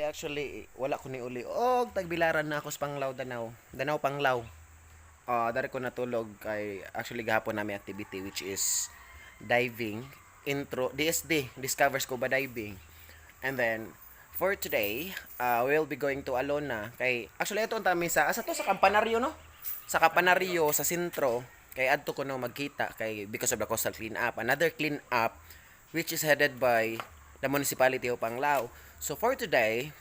Actually, wala ko ni uli. Og tagbilaran na ako sa Panglao Danao. Danao Panglao. Ah, dari ko natulog kay actually gahapon nami activity which is diving intro DSD, Discover Scuba Diving. And then for today, we'll be going to Alona kay actually ito ang tami sa asa to, sa Campanario, no? Sa Campanario sa sentro kay adto ko no magkita kay because of the coastal clean up. Another clean up which is headed by the municipality of Panglao. So for today,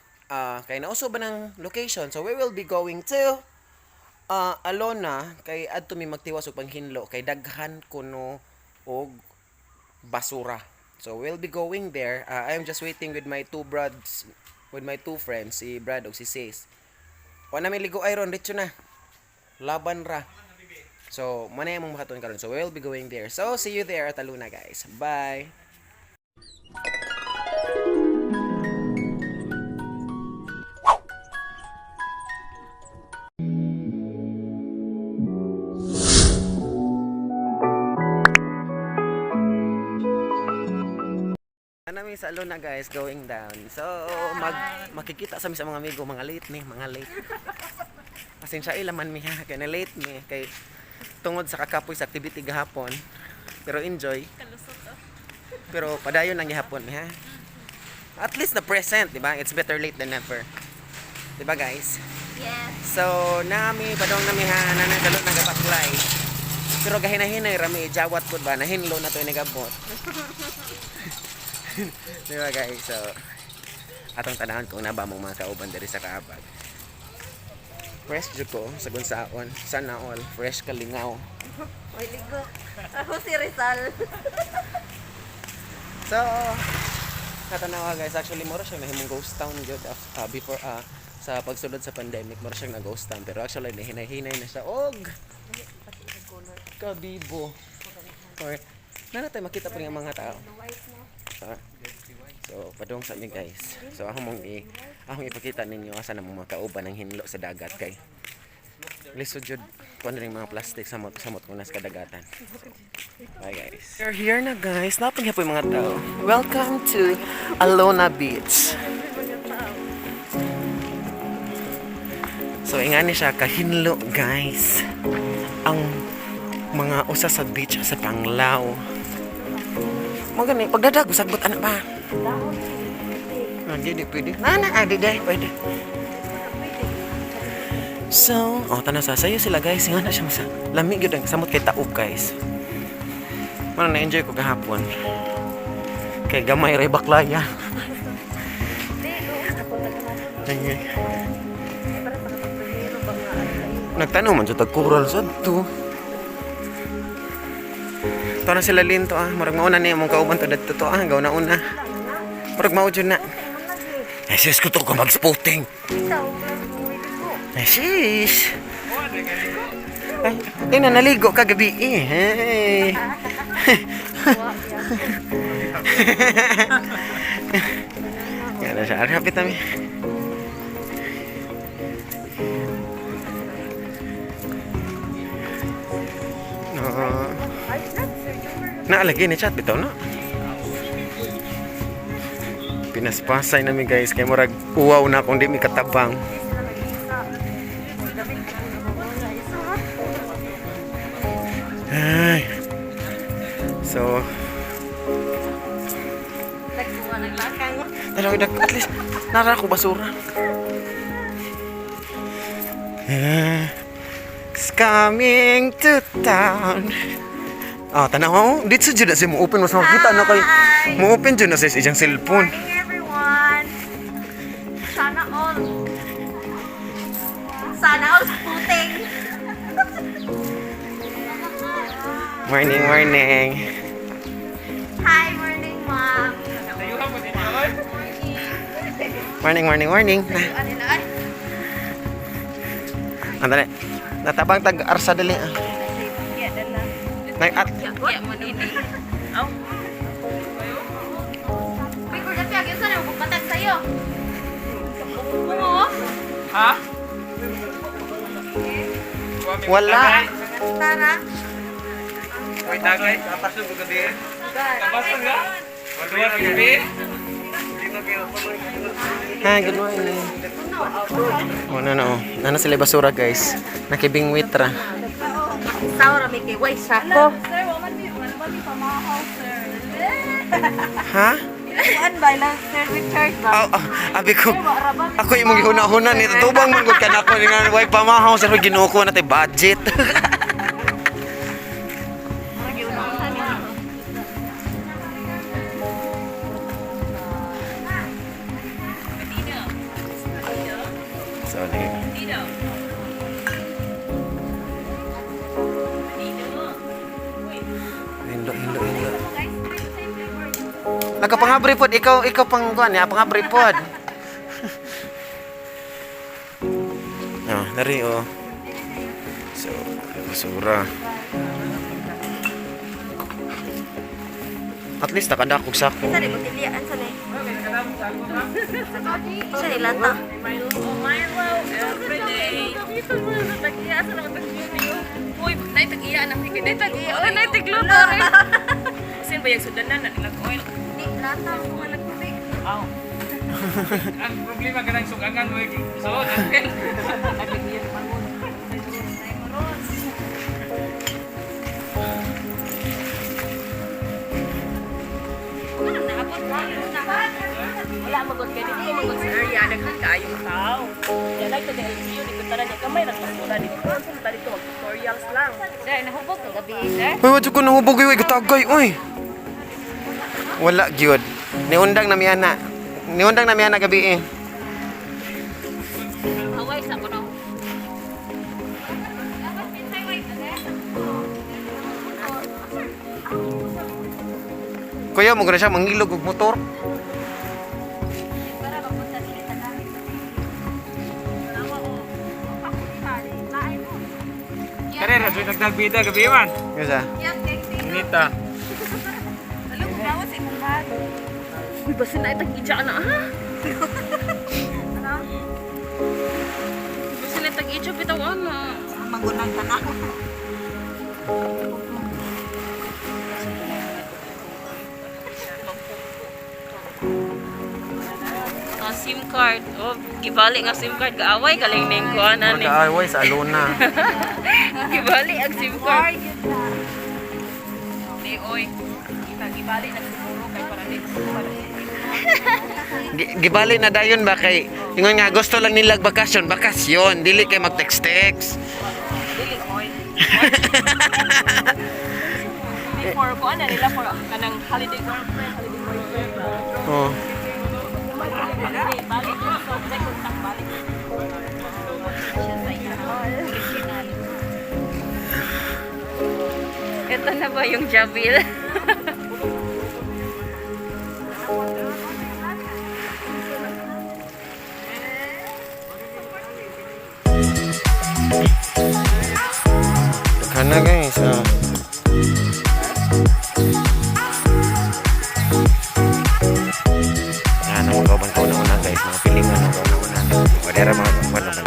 kay nauso ba ng location? So we will be going to Alona kay adto mi magtiwas og panghinlo kay daghan kuno og basura. So we'll be going there. I am just waiting with my two brothers, with my two friends, si Brad ug si Sis. Wa na mi ligo iron diretso na. Laban ra. So, mo na imong makatuon karon. So we'll be going there. So see you there at Alona, guys. Bye. Nami sa Alona, guys, going down. So mag makikita sa mi sa mga amigo, mga late ni, mga late. Pasensya ila man mi ha, kay na late mi kay tungod sa kakapoy sa activity gahapon. Pero enjoy. Kalusot oh. Pero padayon lang gihapon mi ha. At least the present, di ba? It's better late than never. Di ba, guys? Yes. So, nami padong nami ha, nanay sa Alona gabaklay. Pero gahinahinay rami jawat pud ba, nahinlo na to inigabot. Di ba, guys? So, atong tanahon kung naba mong mga kauban diri sa kaabag. Fresh jud ko sa gunsaon. Sana all fresh kalingaw. Oy, ligo. Ako si Rizal. So, katanawa, guys, actually mura siya nahimong ghost town gyud before sa pagsulod sa pandemic, mura siyang na ghost town, pero actually nahinay-hinay na siya og kabibo. Or na tayo makita pa rin ang mga tao. Ah. So, padung sa inyo, guys. So, ako mong akong ipakita ninyo asa na mong mga kauban ang hinlo sa dagat kay lisod jud kuan rin mga plastic samot samot ko nas kadagatan. So, bye, guys. We're here na, guys. Napanghipo yung mga tao. Welcome to Alona Beach. So ingani siya kahinlo, guys. Ang mga usa sa beach sa Panglao. Magani pagdadag sagbot ana ba? Ah, di, di pwede. Na na, ah, di, di, pwede. So, oh, tanaw sa sayo sila, guys. Nga na siya masa. Lami gyud ang samot kay taob, guys. Mana na-enjoy ko gahapon. Kay gamay ray baklaya. Ay, nagtanaw man jud tag coral sad to. To na sila linto ah. Murag mauna ni imong kauban to dadto to ah. Gaw na una. Murag mao jud na. Eh sis ko to ka mag-spotting. Eh sis. Ay, ay na naligo kagabi eh. Hey. Yan na siya. Ari, hapit nami. No. Naalagay ni chat bitaw no. Pinaspasay nami, guys, kay murag uwaw na kung di mi katabang. Ay. So, Nagkuha ng lakang. Dalawa dag at least nara ko basura. Ah, it's coming to town. Ah, tanaw mo. Dito jud na siya mo open mas makita na kay mo open jud na siya sa iyang cellphone. Morning, everyone. Sana all. Sana all puting. Morning, morning. Hi, morning, ma'am. Morning, morning, morning. Na, Ano na ay? andali. Natabang tag arsa dali. Ah. Yeah, dala. Nay at Ya mo nini. Aw. Uy, Kuya Pia, kinsa na mo patag sa'yo? Oo. Ha? Wala. Tara. Wait, tagay. Tapas na gabi. Tapas na nga? Wala gabi. Hi, good morning. Oh, no, no. Nana sila basura, guys. Nakibingwit ra. Sawa ra may kay way sako. Sir, wa man mi pamahaw, sir. Ha? Kuan ba lang Sir Richard ba? Oh, oh, abi ko. Ako imong gihuna-huna ni tubang man gud kanako ni nga way pamahaw sa Ginoo ko na tay budget. Sorry. Hindlo, hindlo, hindlo. Nagapangabri pod ikaw, ikaw pang kuan ya, pangabri pod. Ah, dari oh. So, basura. At least nakadakog sako. Sa ni botilya sa ni. Sa ni lata. Milo every day. Uy, nay tag-iya na kay nay tag-iya. Oy, nay tigluto rin. Sin ba yung sudanan na nilag oil? Di lata ko nga nagtubig. Aw. Ang problema kanang sugangan mo so. Wala magod kay dito magod sa area daghan kaayong tao. Ya like to the LGU dito tanan niya kamay ra basura dito. Sa dito mag tutorials lang. Sir, nahubog ka gabi, sir. Uy, wadyo ko nahubog uy, gatagay uy. Wala gyud. Niundang na miyana. Niundang na miyana gabi eh. Haway sa kuno. Kuya mo gud siya mangilog og motor. Kare ra jud nagdagbida gabi man. Kaya Inita. Uy, basta na itag ija na ha. Basta na itag ija bitaw ano. Magunang tanaw. Ang SIM card. Oh, gibali nga SIM card gaaway galing ning kuan ani. Mag-aaway sa aluna. Gibali ang SIM card. Di oy. Kita gibali na siguro kay para di para. Gibali na dayon ba kay ingon nga gusto lang nila bakasyon, bakasyon, dili kay mag-text-text. Dili oy. Di for kuan na nila for kanang holiday girlfriend, holiday boyfriend ba. Oh. Balik, balik. So, may contact balik. Ito na ba yung Jabil? Kana guys. Oh. Yan ang mga kauban kauna-una guys, mga pilingan ang kauna-una. Wadera mga kauban naman.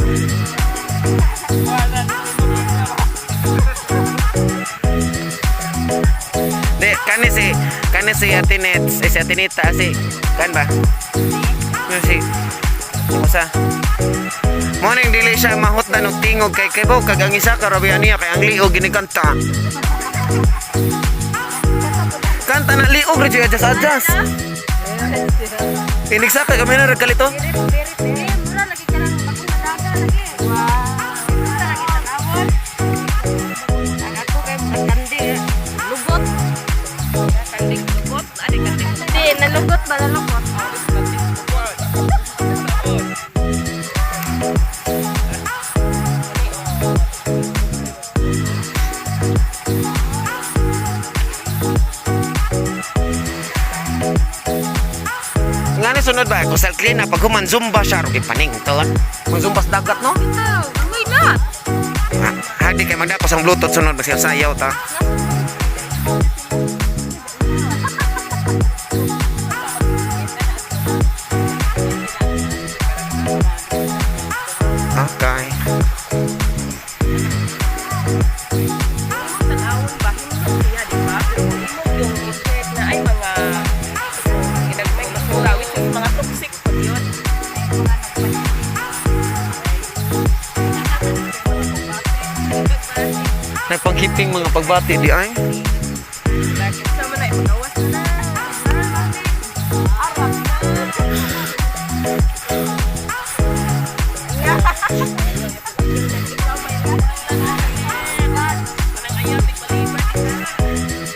Di, kani si Ate Nets, eh, si Ate Nita, si, kan ba? Ano si, Kumusta? Morning dili siya mahutdan og tingog kay kay kag ang isa ka rabi niya kay ang liog ginikanta. Kanta na liog ra jud adjas adjas. Inigsaka kami na ra kalito. Mura lagi ka lang bagong nadaga lagi. Wow. Mura lagi tanawon. Ang ako kay mga kandi. Lugot. Kandik lugot. Adi kandik. Di, nalugot ba nalugot? Nga ni sunod ba kusal clean na pag human zumba siya ro gipanington. Kung zumba sa dagat no? Ito, why not? Ha, hadi kay magdako sang bluetooth sunod basta sayaw ta. Okay. Tanawon ba hinlo siya, di ba? Pero kung imo yung i-check na ay mga ginagmay basura which is mga Nagpanghiping mga pagbati di ay. Sama na ipagawas na.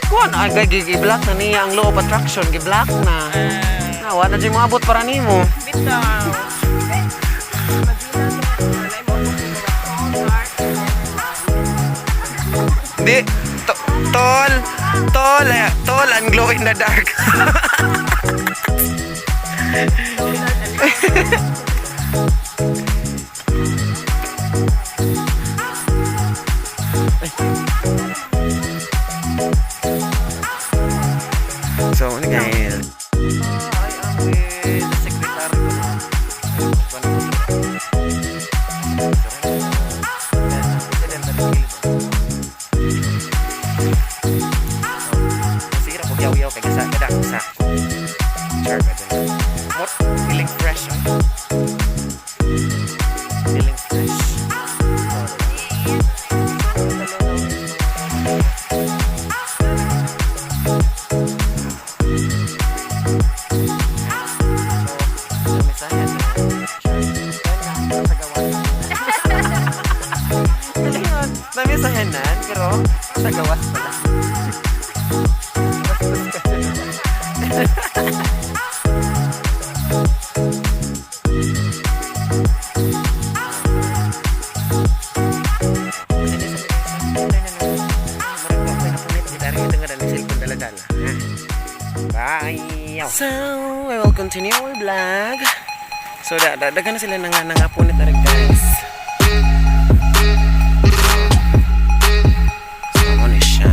Kuan ay gay gi-block na niya ang law of attraction, gi-block na. Na wa na jud moabot para nimo. Bitaw. Di tol tol eh, tol and glow in the dark. So, ano guys? I am with the secretary ko na. Sige ra ko yaw-yaw kay gasa kada ko sa. Sure ba dyan? Mot feeling fresh. Oh. Feeling fresh. Namisahenan, pero sa gawas pala. Bastos ka. Bye! So, I will continue our vlog. So, da da dagan na sila nang nangapunit na rin, guys. So, mo ni siya.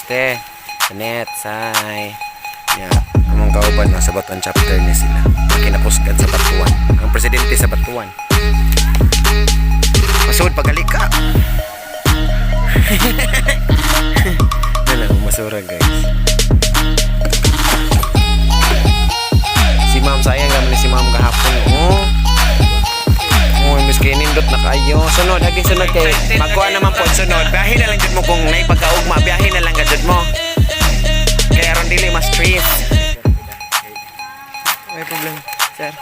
Este, Janet, Sai. Yeah, among kauban no, sa Batuan chapter ni sila. Ang kinapusgan sa Batuan. Ang presidente sa Batuan. Masud pagali ka. Ano, masura guys. Si ma'am, sayang naman ni si ma'am gahapon. Oh. Oh, miski nindot na kayo. Sunod, agi sunod kay magkuha naman po sunod. Biyahe na lang jud mo kung nay pagkaugma, biyahe na lang jud mo. Kaya aron dili mas stress. May problema, sir.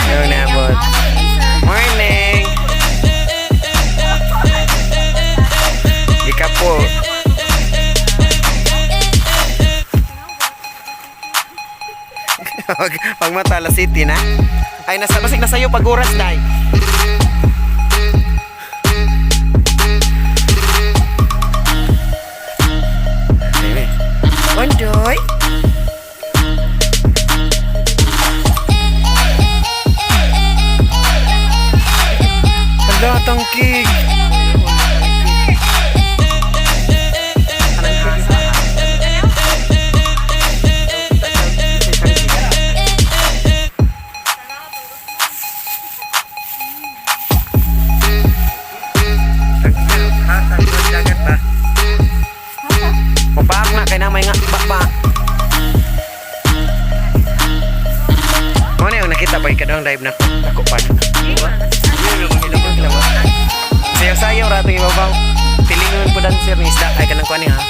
Ayun na, abot. Morning! Ika po. Pag Matala City na. Ay, nasa, basig nasa iyo pag oras, day. Ayun eh. Ondoy! Hala, tangkig! Papaak na kay na may nga ba. Mo na yung nakita pa ikadong dive na ako pa na. Sayaw-sayaw ra itong ibabaw. Pilingon po dancer ni isda. Ay, kanang kuha niya ha.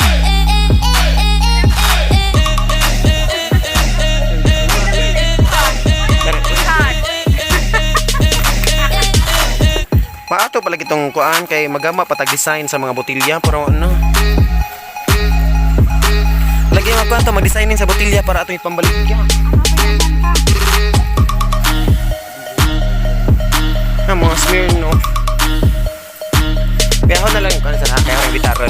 Maato pala itong kuan kay magama patag design sa mga botilya pero ano. Lagi magkuan to mag-designin sa botilya para atong ipambaligya. Ah, mga Smirnoff. Biyaho na lang yung kuan sa kaya akong bitaron.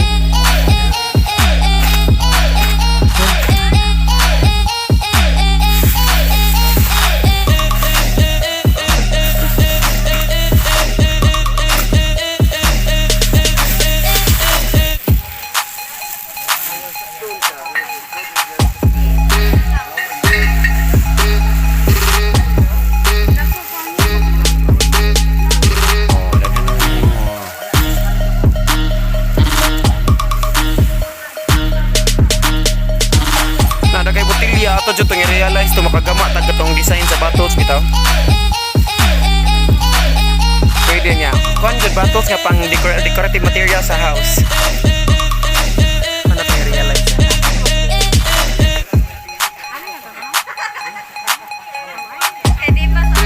Gusto makagama tag katong design sa bottles bitaw. Pwede niya. Kuan jud bottles nga pang decorative material sa house. Ano pa realize? Eh, di ba sa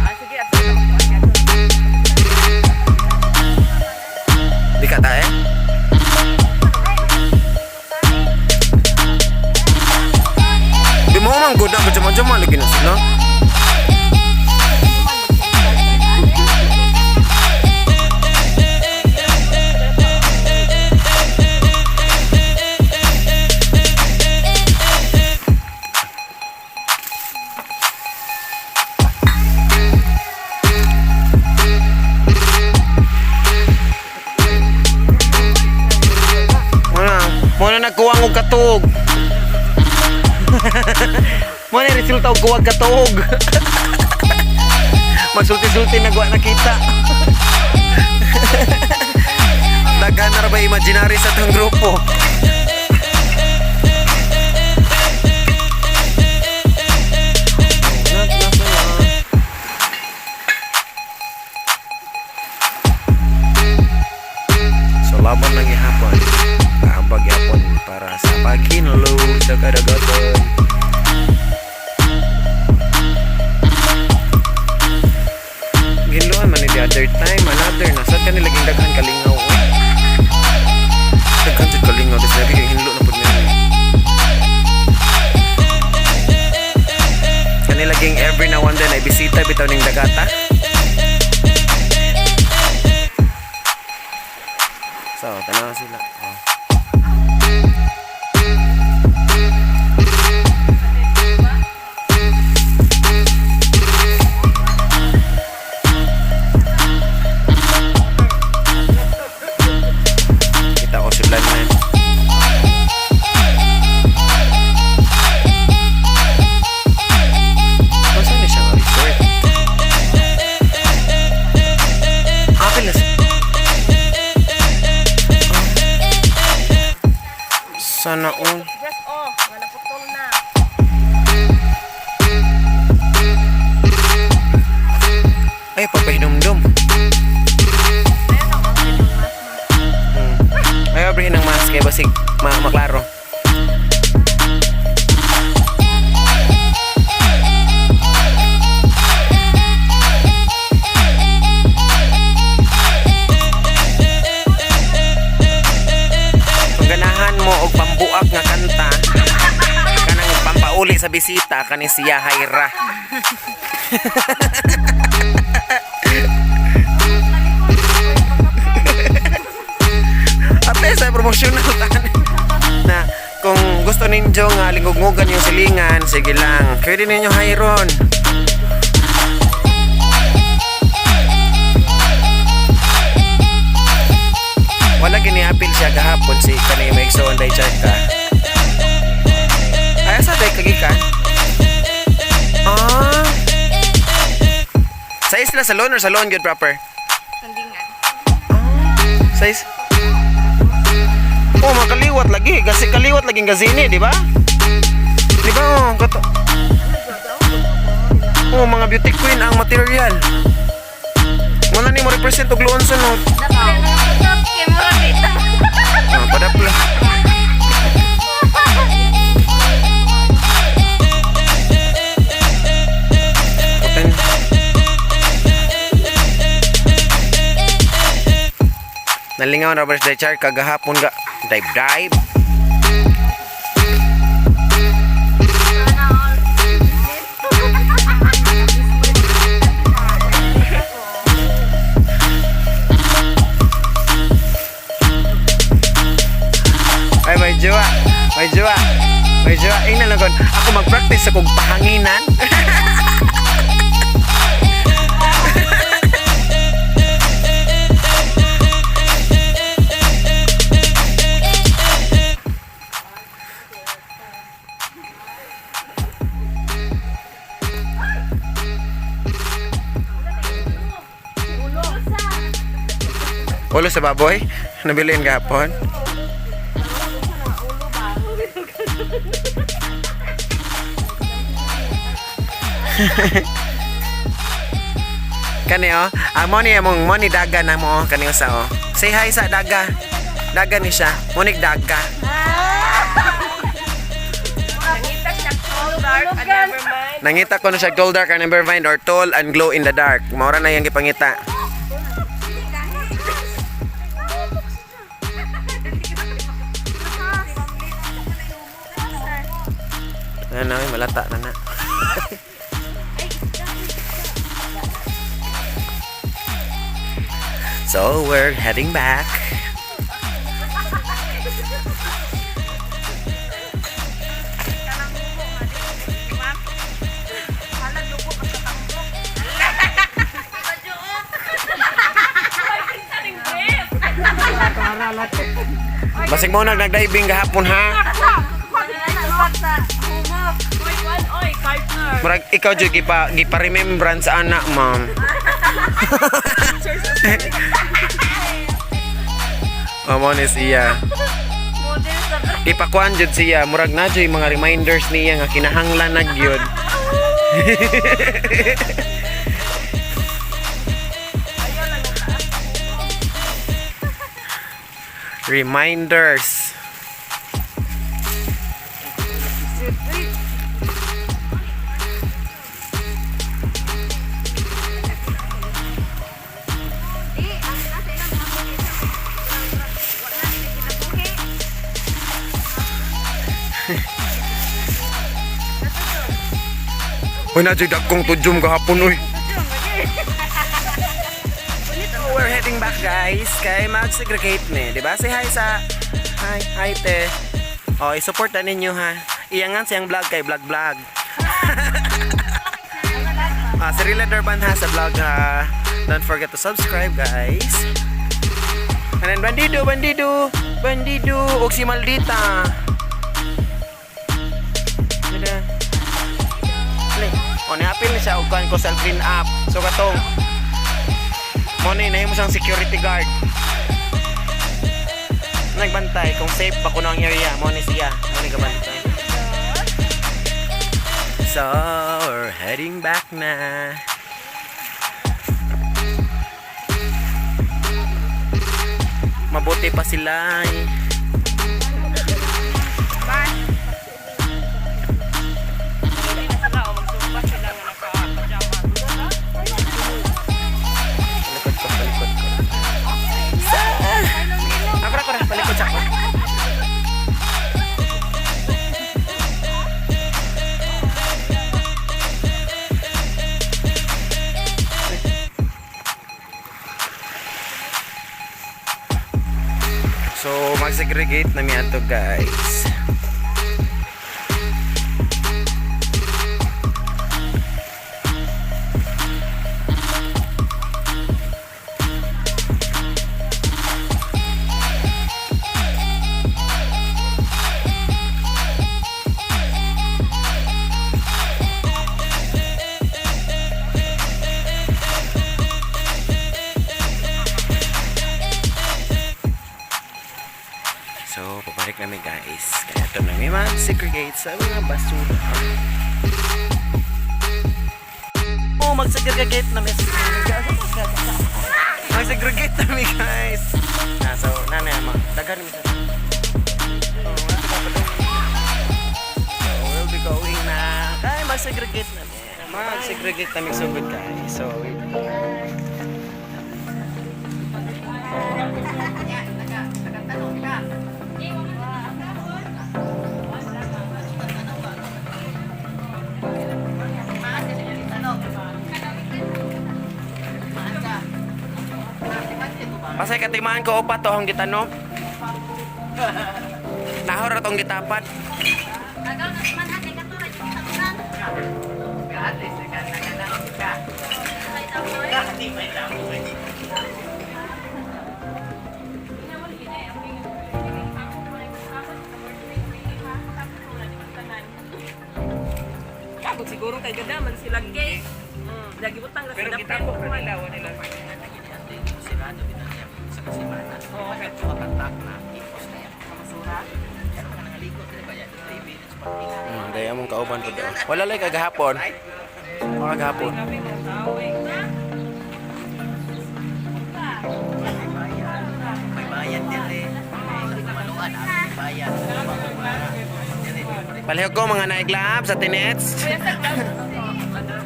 Ah, sige, at sa magkuhan. Di ka ta eh? Di mo man good na jama-jama lagi na sila. Muna, muna nagkuwang og katuog. Muna resulta og kuwag katuog. Magsulti-sulti na guwa nakita. Daghan na ra ba imaginary sa tong grupo? So laban lang gihapon. Kaambag gihapon para sa paghinlo sa kadagatan. Ginloan man ni the other time, another na sad kanila laging daghan kalingaw oy. Daghan jud kalingaw dis lagi kay hinlo na pud niya. Kani laging every now and then ay bisita bitaw ning dagata. So, tanaw sila. Oh. Kita ko sila man. Oh, saan na siya nga resort? Ah, pilas. Sana all. Dress off, nga naputol na. Ay, papahinumdum. Ayaw, abrihin ang mask kay basig maklaro. Kung ganahan mo og pambuak nga kanta, kanang pampauli sa bisita kani siya Hayra. Ate, sa promosyonal tan. Na kung gusto ninyo nga lingugmugan yung silingan, sige lang. Pwede ninyo hayron. Wala gini apil siya gahapon si kanay may igsoon day ka. Ay, asa day kagikan? Ah. Sa isla salon or salon good proper? Sandingan. Size? Oh, makaliwat lagi. Kasi kaliwat laging gazini, di ba? Di ba? Oh, kato. Oh, mga beauty queen ang material. Wala ni mo represent og luon sunod. Naputol kay mura dito. Ah, padapla. Putin. Nalingaw na ba sa char kagahapon ga dive dive. Ay, may jowa. May jowa. May jowa. Ingnan lang kon. Ako mag-practice sa kong pahanginan. Ulo sa baboy? Nabilin gahapon? Kani oh, ah, mo ni among mo ni daga na mo oh, kani usa oh. Say hi sa daga. Daga ni siya. Munig daga. Nangita siya tall, dark, and never mind. Nangita ko na siya tall, dark and never mind or tall and glow in the dark. Maura na yang gipangita. Ano, ay, malata na na. So we're heading back. Basig mo nag nagdiving gahapon ha. Oy, partner. Murag ikaw jud gipa gipa remembrance ana, ma'am. Amo ni siya. Ipakuan jud siya, murag na jud mga reminders niya nga kinahanglan na gyud. Reminders. Uy, na jud akong tudyom gahapon uy. So, we're heading back guys kay mag-segregate ni, di ba? Say hi sa hi hi te. Oh, i-support na ninyo ha. Iyangan siyang vlog kay vlog vlog. Ah, si Rila Durban ha sa vlog ha. Don't forget to subscribe guys. And then bandido, bandido, bandido, og si Maldita. Dada. Play. O niapil ni siya og kuan ko sa clean up. So katong mo ni nahimo siyang security guard. Nagbantay kung safe ba kuno ang area mo ni siya, mo ni gabantay. So, we're heading back na. Mabuti pa sila eh. Hindi na sila, o magsumpa sila nga naka-pajama. Palikod ko, palikod ko. Sa... Ako na, ako na, palikod sa ako. So, mag-segregate na mi ato guys. So, pabalik namin guys. Kaya ito namin mag-segregate sa mga basura. Oh, mag-segregate namin. Mag-segregate namin guys. Ah, so, nanay, ma. Daghan namin sa... Oh, wala sa papadong. So, we'll be going na. Kaya mag-segregate namin. Mag-segregate namin sugod guys. So, wait. Pasay katimaan ko upat to ang gitanom. Nahor ra tong gitapat. Kagod siguro kay gadaman sila cake. Lagi butang ra Pero sa kita ko nila, wala nila. Oo, okay. Daya mong kauban po daw. Wala lay kagahapon. Mga gapon. Grabe mga tao eh. May bayan dire. Maluan ang bayan. Dire. Palihog ko mga naiglab sa Tinets. Kuya sa club. Ano?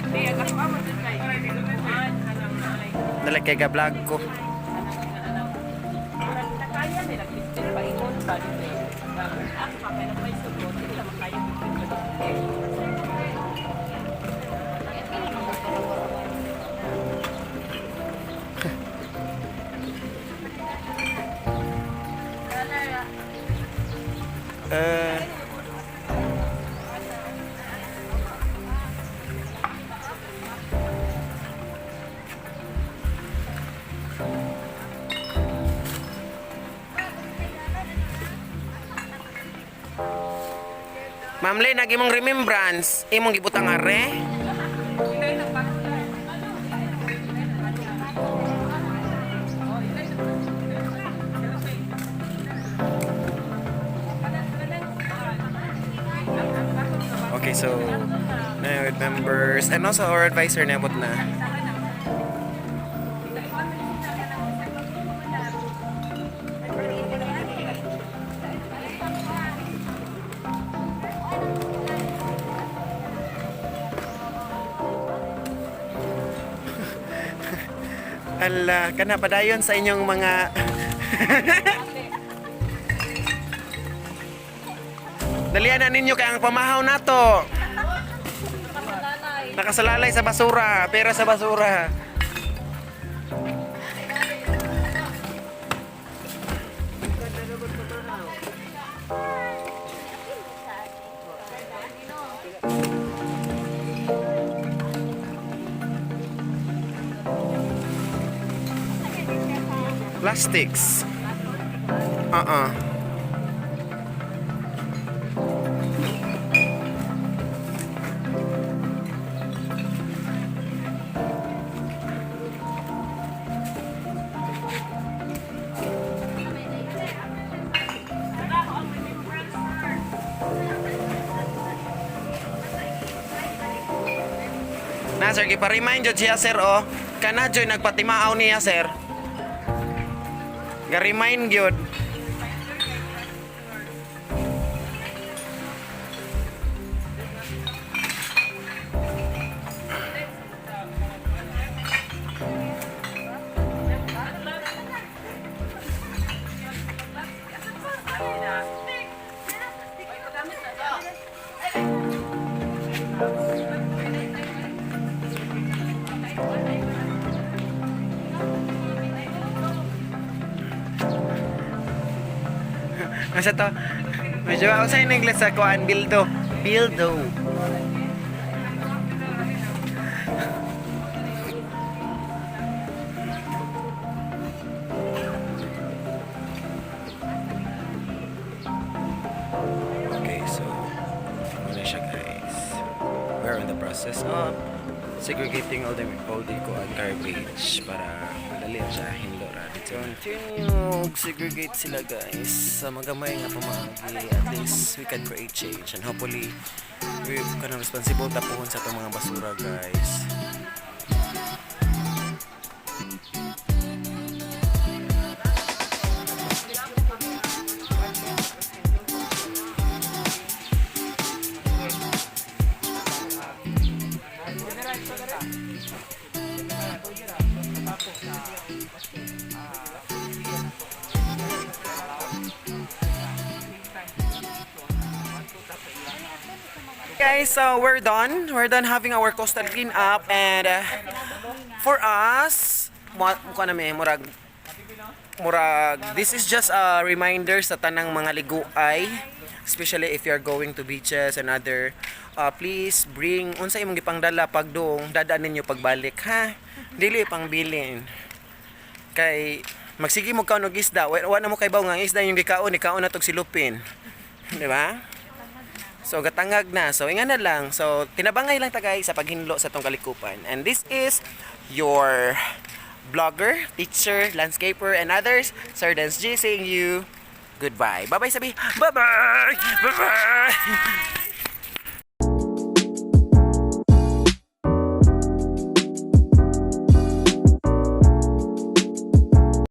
Di, ang ako amo dun kay. Kuan, kanang naay. Dali kay ga-vlog ko. Kanang nakaya nila listed pa ingon pa dito eh. Ang pa kay may sugot, dili lang makaya listed pa dito. Eh, Ma'am Lynn, nag imong remembrance, imong gibutang are. Okay, so now with members and also our advisor na na. Ala, kana padayon sa inyong mga. Dalian na ninyo kay ang pamahaw nato. Nakasalalay sa basura, pera sa basura. Plastics. Uh-uh. Na sir, gipa-remind jud siya sir oh. Kana joy nagpatimaaw niya sir. Ga-remind gyud. Asa to? Medyo ako sa English sa kuan bildo. Bildo. Okay, so muna siya guys. We're in the process of segregating all the kuan garbage para madali siya hinlo ra dito. Continue segregate sila guys sa magamay nga pamaagi. At least we can create change and hopefully we can responsible tapuhon sa itong mga basura guys. Guys, so we're done. We're done having our coastal clean up and for us, mukha na may murag this is just a reminder sa tanang mga liguay, especially if you're going to beaches and other, please bring unsa imong gipangdala pagduong dadaan ninyo pagbalik ha, dili pangbilin kay magsige mo kaon og isda, wa na mo kay nga ang isda yung gikaon, ikaon na tog silupin, di ba? So gatangag na. So inga na lang. So tinabangay lang ta guys sa paghinlo sa tong kalikupan. And this is your blogger, teacher, landscaper and others, Sir Dance G, saying you goodbye. Bye-bye sabi. Bye-bye. Bye-bye.